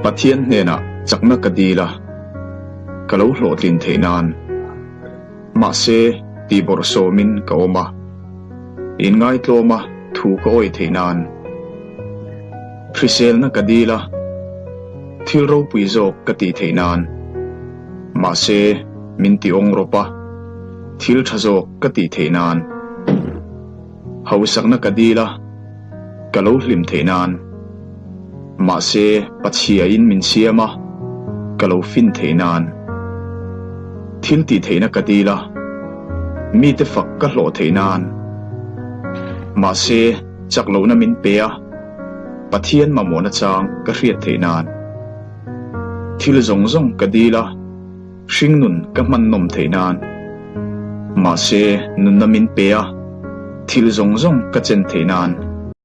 Pathian hnenah chakna ka dil a, ka lo hlawhtlin theih nan. Mahse, tihbawrhsawmin ka awm a, inngaitlawma thu ka awih theih nan. Hriselna ka dil a, thil ropui zawk ka tih theih nan. Mahse, min ti awng rawp a, thil tha zawk ka tih theih nan. Hausakna ka dil a, ka lo hlim theih nan. Mahse, Pathiain min siam a, ka lo fin theih nan. Thil tih theihna ka dil a, mite fak ka hlawh theih nan. Mahse, chak lohna min pe a, Pathian mamawhna chang ka hriat theih nan. Thil zawng zawng ka dil a. Hringnun ka hman nawm theih nan. Mahse, nunna min pe a, thil zawng zawng ka chen theih nan.